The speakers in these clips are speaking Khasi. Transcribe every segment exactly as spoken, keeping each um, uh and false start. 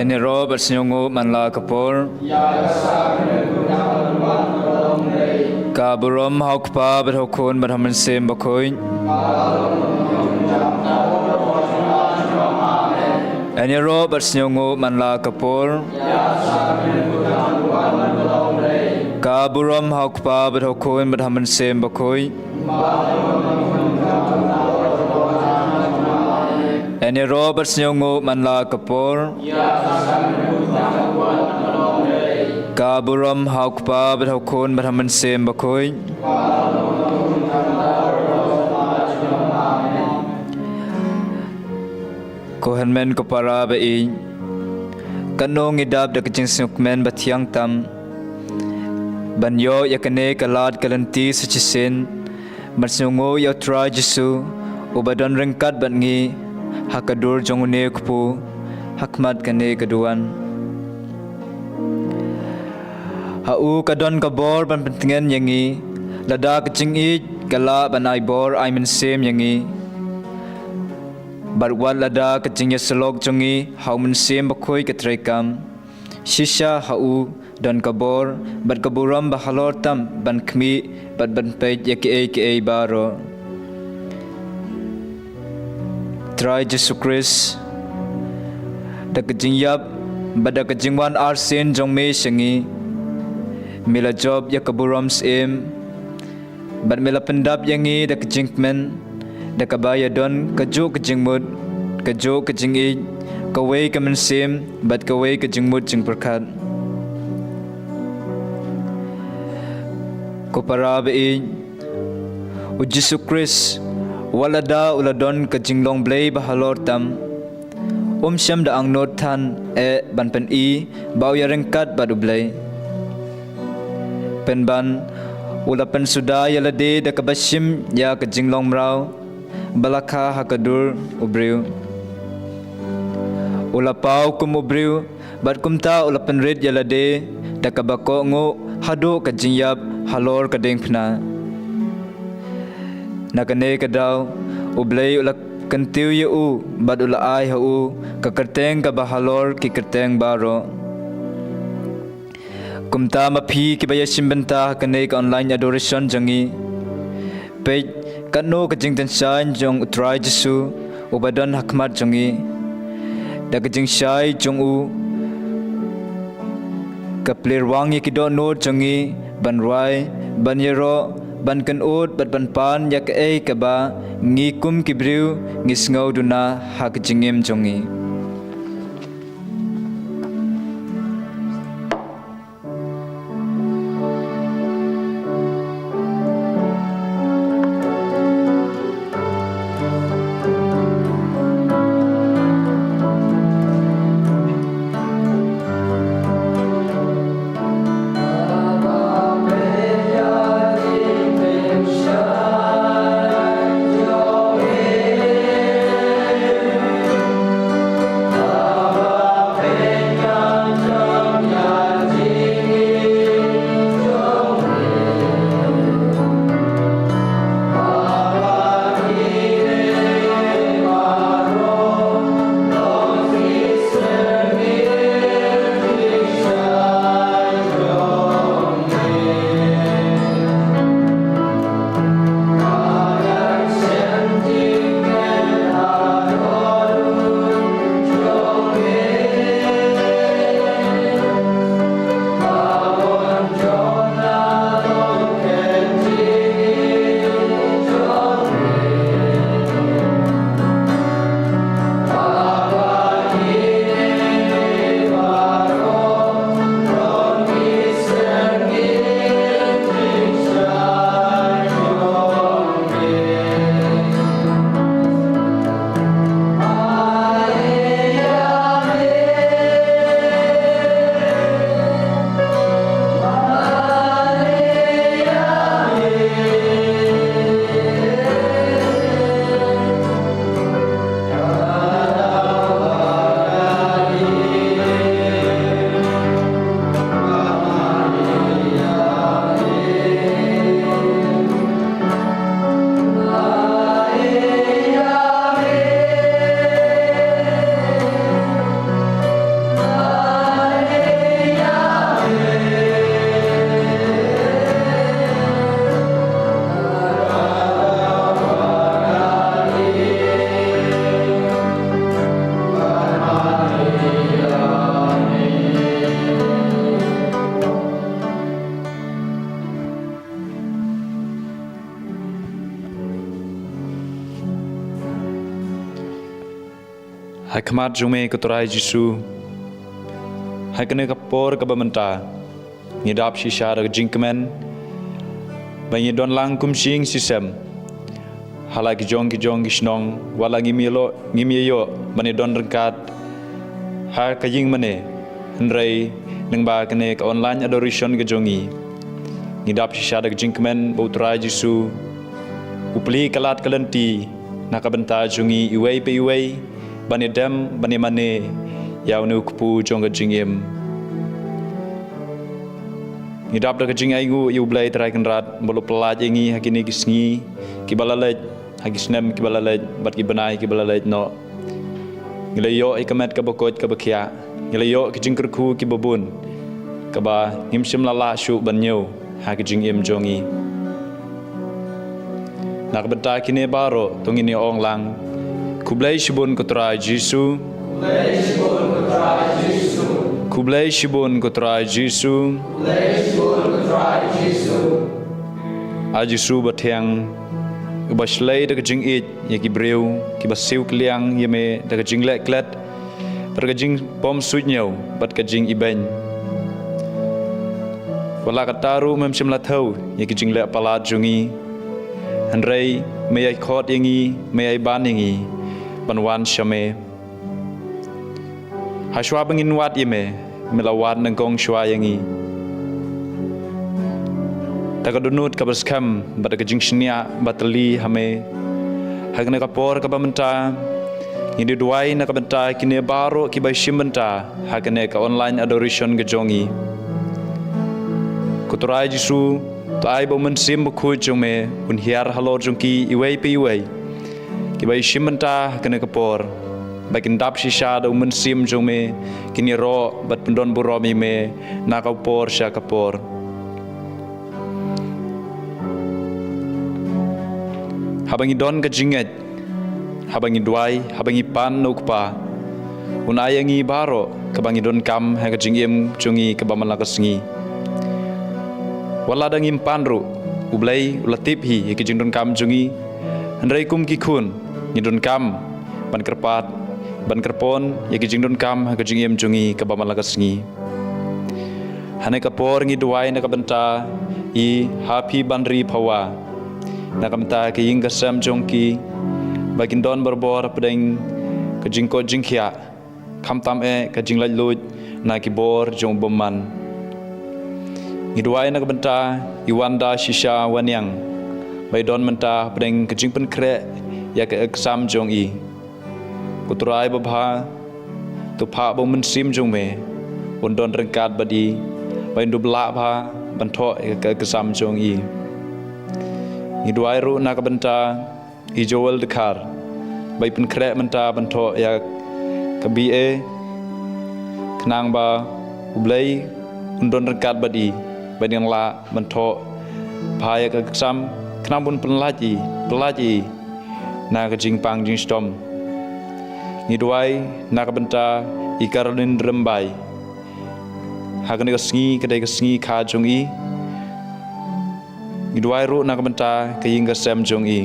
Ïaroh bad sngewthuh man la ka por. Ka burom ha u Kpa bad ha u Khun bad ha u Mynsiem Bakhuid. Ïaroh bad sngewthuh man la ka por. Ka burom ha u Kpa bad ha u Khun bad ha u Mynsiem Bakhuid. Ïaroh bad sngewthuh man la ka por. Ka burom ha u Kpa bad ha u Khun bad ha u Mynsiem Bakhuid. Ko hynmen ko para ba ïeit, katno ngi dap da ka jingsngewkmen ba thiang tam ban ïoh ïa kane ka lad ka lynti sa shisien, ban sngewthuh ïa u Trai Jisu uba don ryngkat bad ngi ha ka dur jong une u kpu ha khmat kane ka duwan. Ha u ka don ka bor ban pyntngen ïa ngi, lada ka jingïeit ka lah ban ai bor ai mynsiem ïa ngi. Bad wat lada ka jingïasyllok jong ngi ha u Mynsiem Bakhuid ka treikam, shisha ha u don ka bor bad ka burom ba halor tam ban khmih bad ban peit ïa kiei kiei baroh. Trai Jisu Khrist, da ka jingïap bad da ka jingwan arsien jong me sha ngi, me la jop ïa ka burom syiem, bad me la pyndap ïa ngi da ka jingkmen, da kaba ïadon kajuh ka jingmut, kajuh ka jingïeit, kawei ka mynsiem bad kawei ka jingmut jingpyrkhat. Ko para ba ïeit, u Jisu Khrist, wat lada u la don ka jinglong Blei ba halor tam, um shym da angnud than eh ban pyni ba u ïaryngkat bad u Blei. Pynban, u la pynsuda ïa lade da kaba shim ïa ka jinglong mraw ba la kha ha ka dur u briew. U la paw kum u briew, bad kumta u la pynrit ïa lade da kaba kohnguh haduh ka jingïap halor ka diengphna. Na kane ka daw, u Blei u la kyntiew ïa u bad u la ai ha u ka kyrteng kaba halor ki kyrteng baroh. Kumta ma phi kiba ïashim bynta ha kane ka online adoration jong ngi, peit katno ka jingtynshaiñ jong u Trai Jisu uba don ha khmat jong ngi. Da ka jingshai jong u, ka plie rwang ïa ki dohnud jong ngi ban rwai, ban ïaroh, ban kynud bad ban pan ïa kaei kaba ngi kum ki briew ngi sngew duna ha ka jingim jong ngi. Ha khmat jong me ko Trai Jisu, ha kane ka por kaba mynta, ngi dap shisha da ka jingkmen ba ngi don lang kum shing shisem ha la ki jong ki jong ki shnong, wat la ngim ïoh, ngim ïoh ban ïa don ryngkat ha ka ïing mane, hynrei lyngba kane ka online adoration ka jong ngi, ngi dap shisha da ka jingkmen ba u Trai Jisu u plie ka lad ka lynti na ka bynta jong ngi iwei pa iwei, ban ïa dem, ban ïa mane ïa une u kpu jong ka jingim. Ngi dap da ka jingainguh ïa u Blei Trai Kynrad ba u la pyllait ïa ngi ha kine ki sngi kiba la leit, ha ki snem kiba la leit bad ki bnai kiba la leit noh. Ngi la ïoh ïa ka met kaba koit kaba khiah, ngi la ïoh ki jingkyrkhu kiba bun kaba ngim shym la lah shuh ban ñiew ha ka jingim jong ngi. Na ka bynta kine baroh to ngin ïa ong lang: Khublei shibun ko Trai Jisu. Khublei shibun ko Trai Jisu. Khublei shibun ko Trai Jisu. Khublei shibun ko Trai Jisu. A Jisu bathiang, uba shlei da ka jingïeit ïa ki briew kiba siew kylliang ïa me da ka jingleh klet bad ka jingbym suidñiew bad ka jingibeiñ. Wat la katta ruh mem shym la thew ïa ki jingleh palat jong ngi, hynrei me ïai khot ïa ngi, me ïai ban ïa ngi ban wan sha me. Ha shuwa ba ngin wad ïa me, me la wad nyngkong shuwa ïa ngi. Da ka dohnud kaba skhem bad da ka jingshaniah ba tylli ha me, ha kane ka por kaba mynta, ngi duwai na ka bynta kine baroh kiba shim bynta ha kane ka online adoration ka jong ngi. Ko Trai Jisu, to ai ba u Mynsiem Bakhuid jong me un hiar halor jong ki iwei pa iwei kiba ïa shim bynta ha kane ka por, ba kin dap shisha da u Mynsiem jong me, kin ïaroh bad pyndon burom ïa me na ka por sha ka por. Haba ngi don ka jingngeit, haba ngi duwai, haba ngi pan na u Kpa, un ai ïa ngi baroh kaba ngi donkam ha ka jingim jong ngi kaba man la ka sngi. Wat la da ngim pan ruh, u Blei u la tip hi ïa ki jingdonkam jong ngi. Hynrei kum ki khun, ngi donkam ban kyrpad, ban kyrpon ïa ki jingdonkam ha ka jingim jong ngi kaba man la ka sngi. Ha kane ka por ngi duwai na ka bynta i Happy Banri Phawa, na ka bynta ka ïing ka sem jong ki, ba kin don barabor hapdeng ka jingkoit jingkhiah, khamtam eh ka jinglaitluid na ki bor jong u bymman. Ngi duwai na ka bynta i Wanda Shisha Wanniang, ba i don mynta hapdeng ka jingpynkhreh ïa ka exam jong i. Ko Trai babha, to phah ba u Mynsiem jong me un don ryngkat bad i, ba in dup lah bha ban thoh ïa ka exam jong i. Ngi duwai ruh na ka bynta i Joel Dkhar, ba i pynkhreh mynta ban thoh ïa ka B A, khnang ba u Blei un don ryngkat bad i, ba in lah ban thoh bha ïa ka exam, khnang ba un pynlait i, pynlait i na ka jingpang jingshitom. Ngi duwai na ka bynta i Caroline Rymbai, ha kane ka sngi ka dei ka sngi kha jong i. Ngi duwai ruh na ka bynta ka ïing ka sem jong i.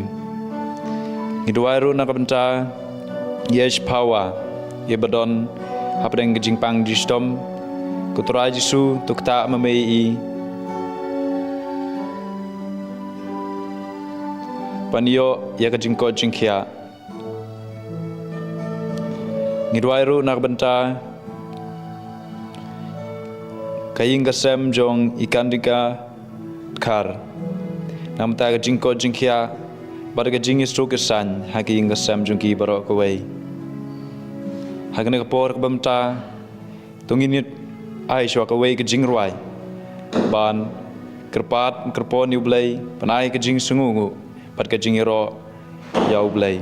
Ngi duwai ruh na ka bynta i Ash Phawa, i ba don hapdeng ka jingpang jingshitom. Ko Trai Jisu, to ktah ma me i, ban ïoh ïa ka jingkoit jingkhiah. Ngi duwai ruh na ka bynta ka ïing ka sem jong i Kandika Dkhar, na ka bynta ka jingkoit jingkhiah bad ka jingïasuk ïasaiñ ha ka ïing ka sem jong ki baroh kawei. Ha kane ka por kaba mynta, to ngin ïa ai shuwa kawei ka jingrwai ban kyrpad kyrpon ïa u Blei, ban ai ka jingsngewnguh bad ka jingïaroh ïa u Blei.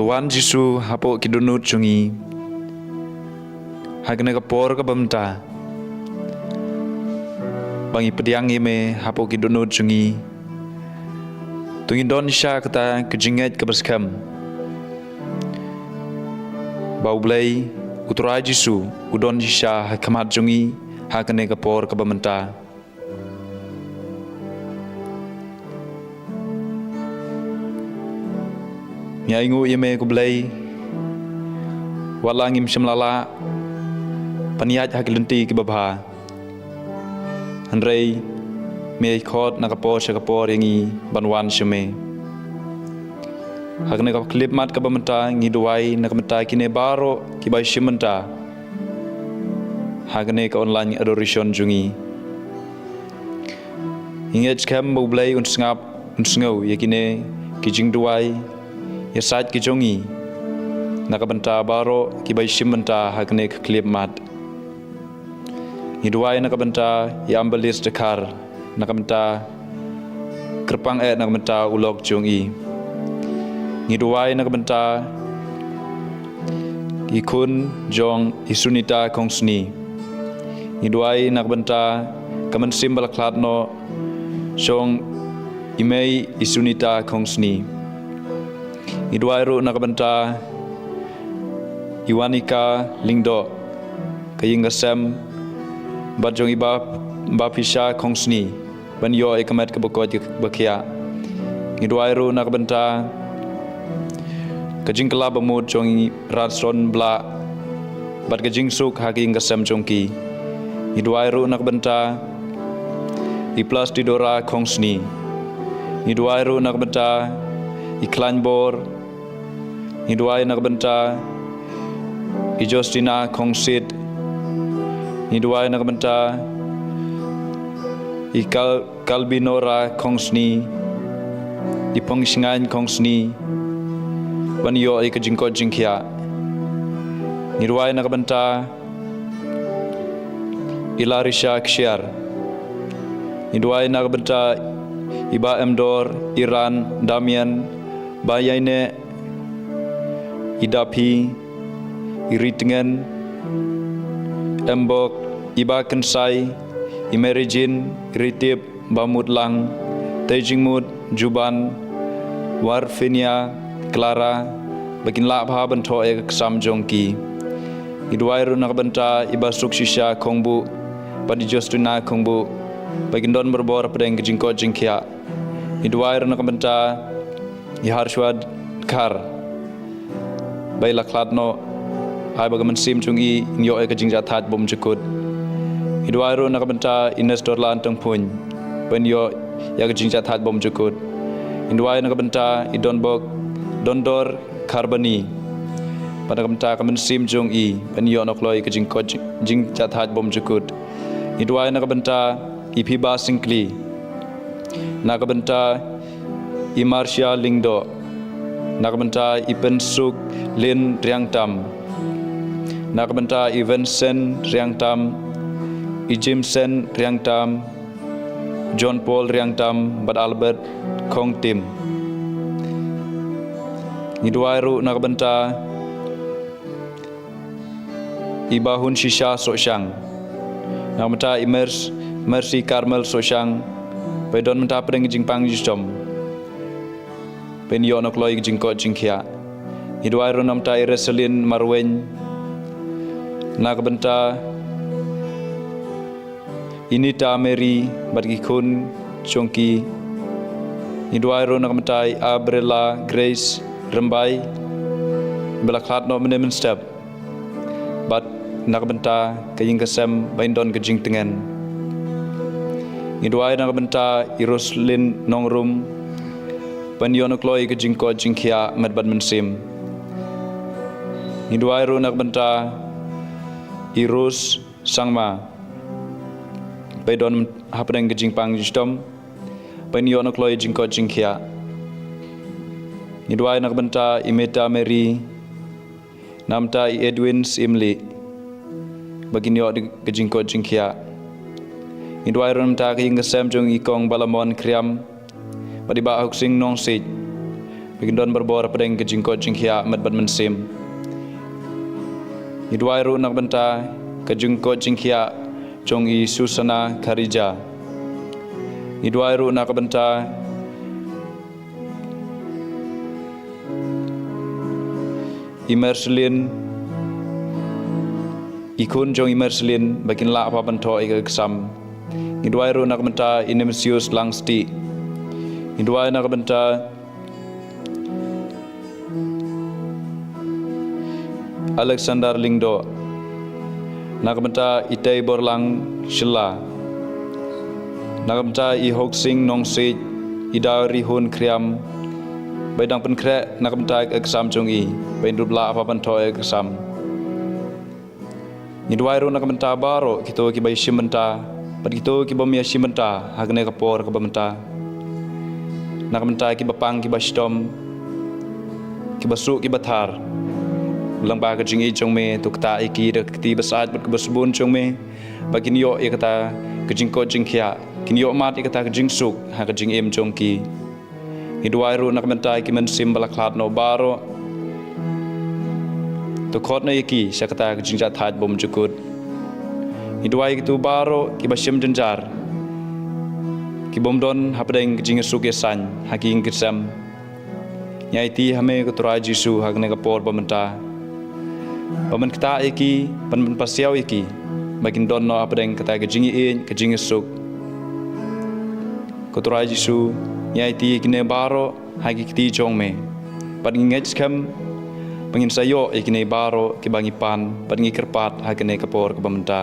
Wan Jisu hapoh ki dohnud jong ngi ha kane ka por kaba mynta, ba ngi pdiang ïa me hapoh ki dohnud jong ngi. To ngin don shisha kata ka jingngeit kaba skhem ba U Blei U Trai Jisu u don shisha ha khmat jong ngi ha kane ka por kaba mynta. Ngi ainguh ïa me ko Blei, wat la ngim shym la lah ban ïaid ha ki lynti kiba bha, hynrei me ïai khot na ka por sha ka por ïa ngi ban wan sha me. Ha kane ka khyllipmat kaba mynta ngi duwai na ka bynta kine baroh kiba shim bynta ha kane ka online adoration jong ngi. Ngi ngeit skhem ba U Blei un sngap, un sngew ïa kine ki jingduwai, ïa sait ki jong ngi na ka bynta baroh kiba shim bynta ha kane ka khyllipmat. Ngi duwai na ka bynta ïa Ambalis Dkhar, na ka bynta kyrpang eh na ka bynta u lok jong i. Ngi duwai na ka bynta i khun jong i Sunita Khongsni. Ngi duwai na ka bynta ka mynsiem ba la khlad noh jong i mei i Sunita Khongsni. Ngi duwai ruh na ka bynta i Wanika Lyngdoh, ka ïing ka sem bad jong i Bah, Bah Pisa Khongsni, ban ïoh ïa ka met kaba koit kaba khiah. Ngi duwai ruh na ka bynta ka jingkylla bamut jong i Radson Blah bad ka jingsuk ha ka ïing ka sem jong ki. Ngi duwai ruh na ka bynta i Plastidora Khongsni. Ngi duwai ruh na ka bynta i Khlaiñbor. Ngi duwai na ka bynta i Justina Khongsit. Ngi duwai na ka bynta i Kal-, Kalbinora Khongsni, i Phongshngain Khongsni, ban ïoh ïa ka jingkoit jingkhiah. Ngi duwai na ka bynta i Larisha Kshiar. Ngi duwai na ka bynta i Bah Emdor, Iran, Damian, Bah Yaine, i Daphi, i Ritngen, Embok, i Bah Kynsai, i Merijin, i Ritip, Bah Mutlang, Tei Jingmut, Juban, Warfinia, Clara, ba kin lah bha ban thoh ïa ka ksam jong ki. Ngi duwai ruh na ka bynta i Bah Sukshisha Khongbuh bad i Justina Khongbuh, ba kin don barabor hapdeng ka jingkoit jingkhiah. Ngi duwai ruh na ka bynta i Harshwad Khar, ba i la khlad noh, ai ba ka mynsiem jong i in ïoh ïa ka jingjahthait bymjukut. Ngi duwai ruh na ka bynta i Nestorlan Tongphuin, ban ïoh ïa ka jingjahthait bymjukut. Ngi duwai na ka bynta i Donbok, Dondor Kharbani, bad na ka bynta ka mynsiem jong i, ban ïoh noh kloi ïa ka jingkoit jing-, jingjahthait bymjukut. Ngi duwai na ka bynta i Phiba Syngkli, na ka bynta i Marcia Lyngdoh, na ka bynta i Pynsuk Lin Riangtam, na ka bynta i Vincent Riangtam, i Jimson Riangtam, John Paul Riangtam bad Albert Khongtim. Ngi duwai ruh na ka bynta i Bah Hunshisha Sohshang, na ka bynta i Mers-, Mercy Carmel Sohshang, ba i don mynta hapdeng ka jingpang jingshitom, ba in ïoh noh kloi ïa ka jingkoit jingkhiah. Ngi duwai ruh na ka bynta i Reselin Marwein, na ka bynta i Nita Mary bad ki khun jong ki. Ngi duwai ruh na ka bynta i Abrela Grace Rymbai, ba la khlad noh mynne mynstep, bad na ka bynta ka ïing ka sem ba in don ka jingtngen. Ngi duwai na ka bynta i Roslyn Nongrum, ban ïoh noh kloi ïa ka jingkoit jingkhiah met bad mynsiem. Ngi duwai ruh na ka bynta i Rose Sangma, ba i don hapdeng ka jingpang jingshitom, ba in ïoh noh kloi ïa ka jingkoit jingkhiah. Ngi duwai na ka bynta i Meta Mary, na ka bynta i Edwin Syiemlieh, ba kin ïoh ïa ka jingkoit jingkhiah. Ngi duwai ruh na ka bynta ka ïing ka sem jong i Kong Balamon Khriam, bad i Bah Huksing Nongsiej, Ba kin don barabor hapdeng ka jingkoit jingkhiah met bad mynsiem. Ngi duwai ruh na ka bynta ka jingkoit jingkhiah jong i Susana Kharija. Ngi duwai ruh na ka bynta i Marceline, i khun jong i Marceline, ba kin lah ban thoh ïa ka exam. Ngi duwai ruh na ka bynta i Nemesius Langstieh. Ngi duwai na ka bynta Alexander Lyngdoh. Na ka bynta i Tei Borlang Shylla. Na ka bynta i Hoksing Nongsiej, i Daw Rihun Khriam. Ba i dang pynkhreh na ka bynta ka exam jong i. Ba in dup lah ban thoh ïa ka exam. Ngi duwai ruh na ka bynta baroh kito kiba ïashim bynta bad kito ki bym ïashim bynta ha kane ka por kaba mynta. Na ka bynta kiba pang kiba shitom, kiba suk kiba thar. Lyngba ka jingïeit jong me, to ktah ïa ki da ka kti ba sah bad kaba sbun jong me, ba kin ïoh ïa kata ka jingkoit jingkhiah, kin ïoh mad ïa kata ka jingsuk ha ka jingim jong ki. Ngi duwai ruh na ka bynta ki mynsiem ba la khlad noh baroh. To khot noh ïa ki sha kata ka jingjahthait bymjukut. Ngi duwai ïa kito baroh kiba shim jynjar, ki bym don hapdeng ka jingïasuk ïasaiñ ha ki ïing ki sem. Ngi aiti ha me ko Trai Jisu ha kane ka por ba mynta, ba men ktah ïa ki, ba men pasiaw ïa ki, ba kin don noh hapdeng kata ka jingïeit, ka jingïasuk. Ko Trai Jisu, ngi aiti ïa kine baroh ha ki kti jong me. Bad ngi ngeit skhem ba ngin sa ïoh ïa kine baroh kiba ngi pan, bad ngi kyrpad ha kane ka por kaba mynta.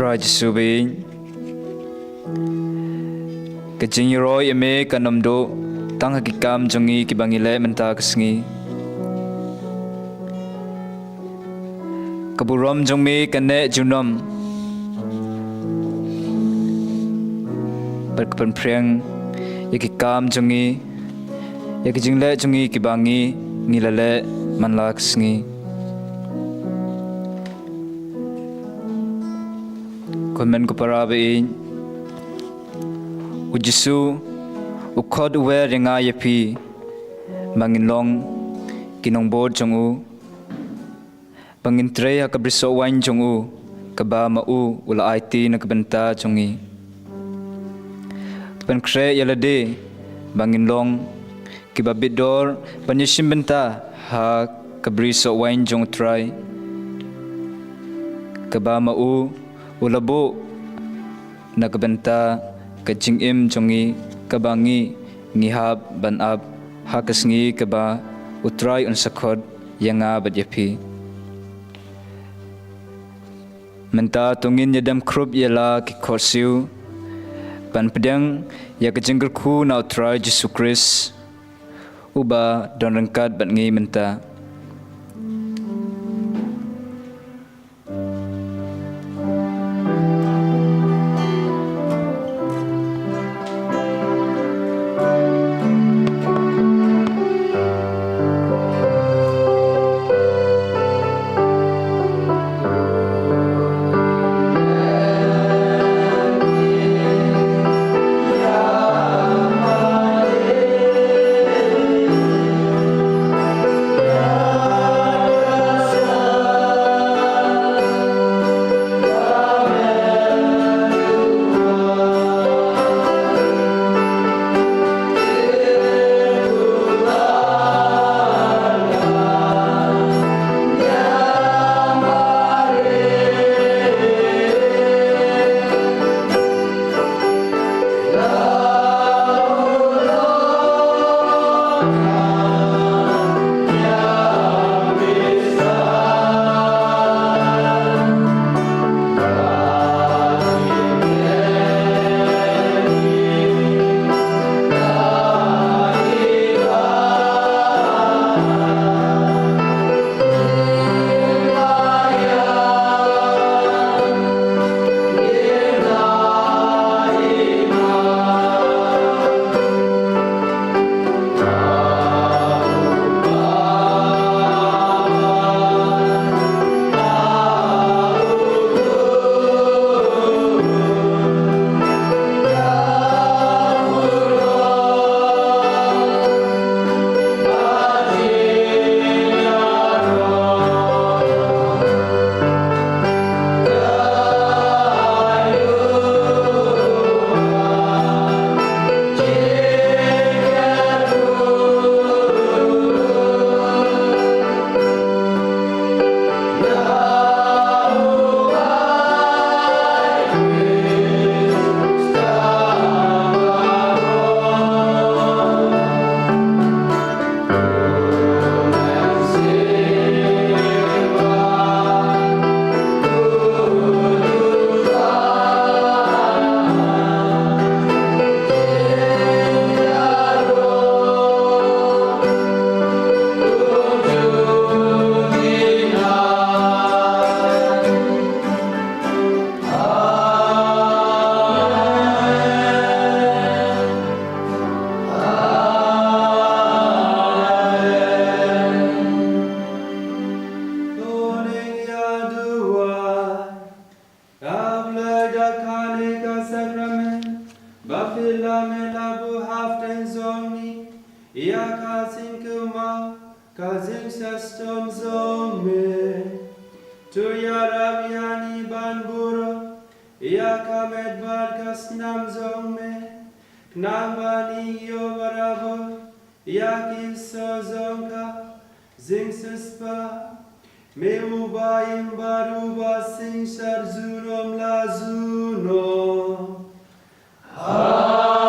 Trai Jisu ba ïeit, ka jingïaroi ïa me kan ym duh tang ha ki kam jong ngi kiba ngi leh mynta ka sngi. Ka burom jong me kan neh junom bad ka pynphriang ïa ki kam jong ngi, ïa ki jingleh jong ngi kiba ngi, ngi la leh man la ka sngi. Ko hynmen ko para ba ïeit, u Jisu u khot u wer ïa nga ïa phi ba ngin long ki nongbud jong u, ba ngin trei ha ka brisoh waiñ jong u, kaba ma u u la aiti na ka bynta jong ngi. Pynkhreh ïa lade ba ngin long kiba bit dor ban ïashim bynta ha ka brisoh waiñ jong u Trai, kaba ma u u la buh na ka bynta ka jingim jong ngi, kaba ngi, ngi hap ban ap ha ka sngi kaba u Trai un sa khot ïa nga bad ïa phi. Mynta to ngin ïadem khrup ïa la ki khohsiew ban pdiang ïa ka jingkyrkhu na u Trai Jisu Khrist, uba don ryngkat bad ngi mynta. Ka blei da kane ka sakramen ba phi la mih la buh hapdeng jong ngi ïa ka jingkyrmen ka jingshitom jong me. To ïarap ïa ngi ban burom ïa ka met bad ka snam jong me, khnang ba ngin ïoh barabor ïa ki soh jong ka jingsiewspah. Me uba im bad uba synshar junom la junom. Amen.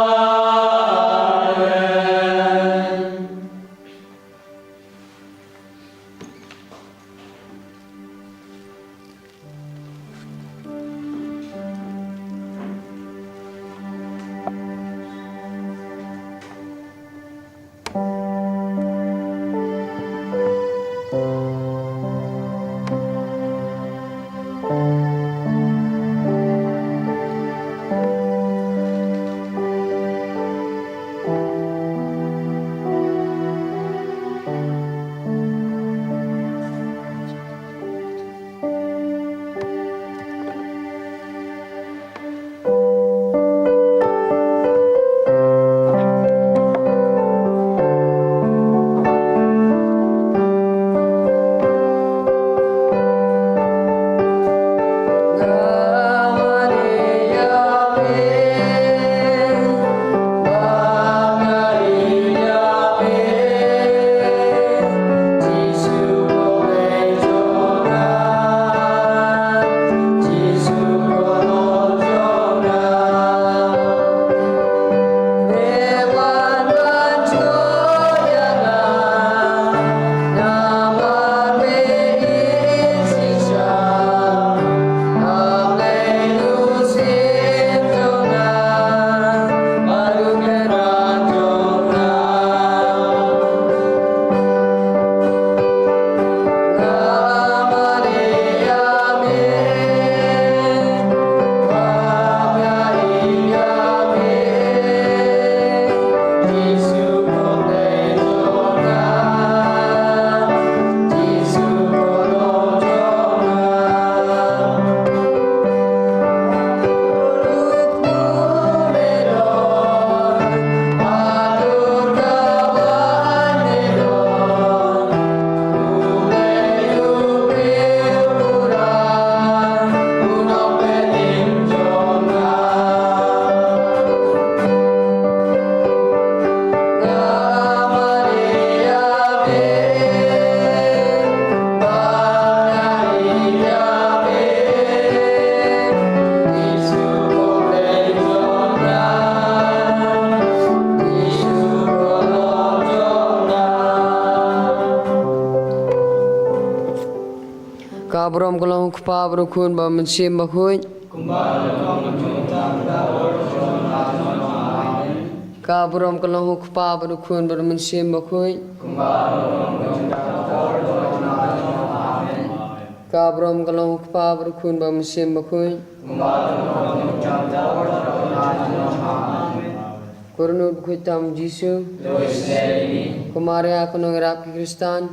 Ka burom ka long u Kpa bad u Khun bad u Mynsiem Bakhuid. Ka burom ka long u Kpa bad u Khun bad u Mynsiem Bakhuid. Ka burom ka long u Kpa bad u Khun bad u Mynsiem Bakhuid. Ko Rynut Bakhuid tam Jisu. Ko Maria ka nongïarap ki Khristan.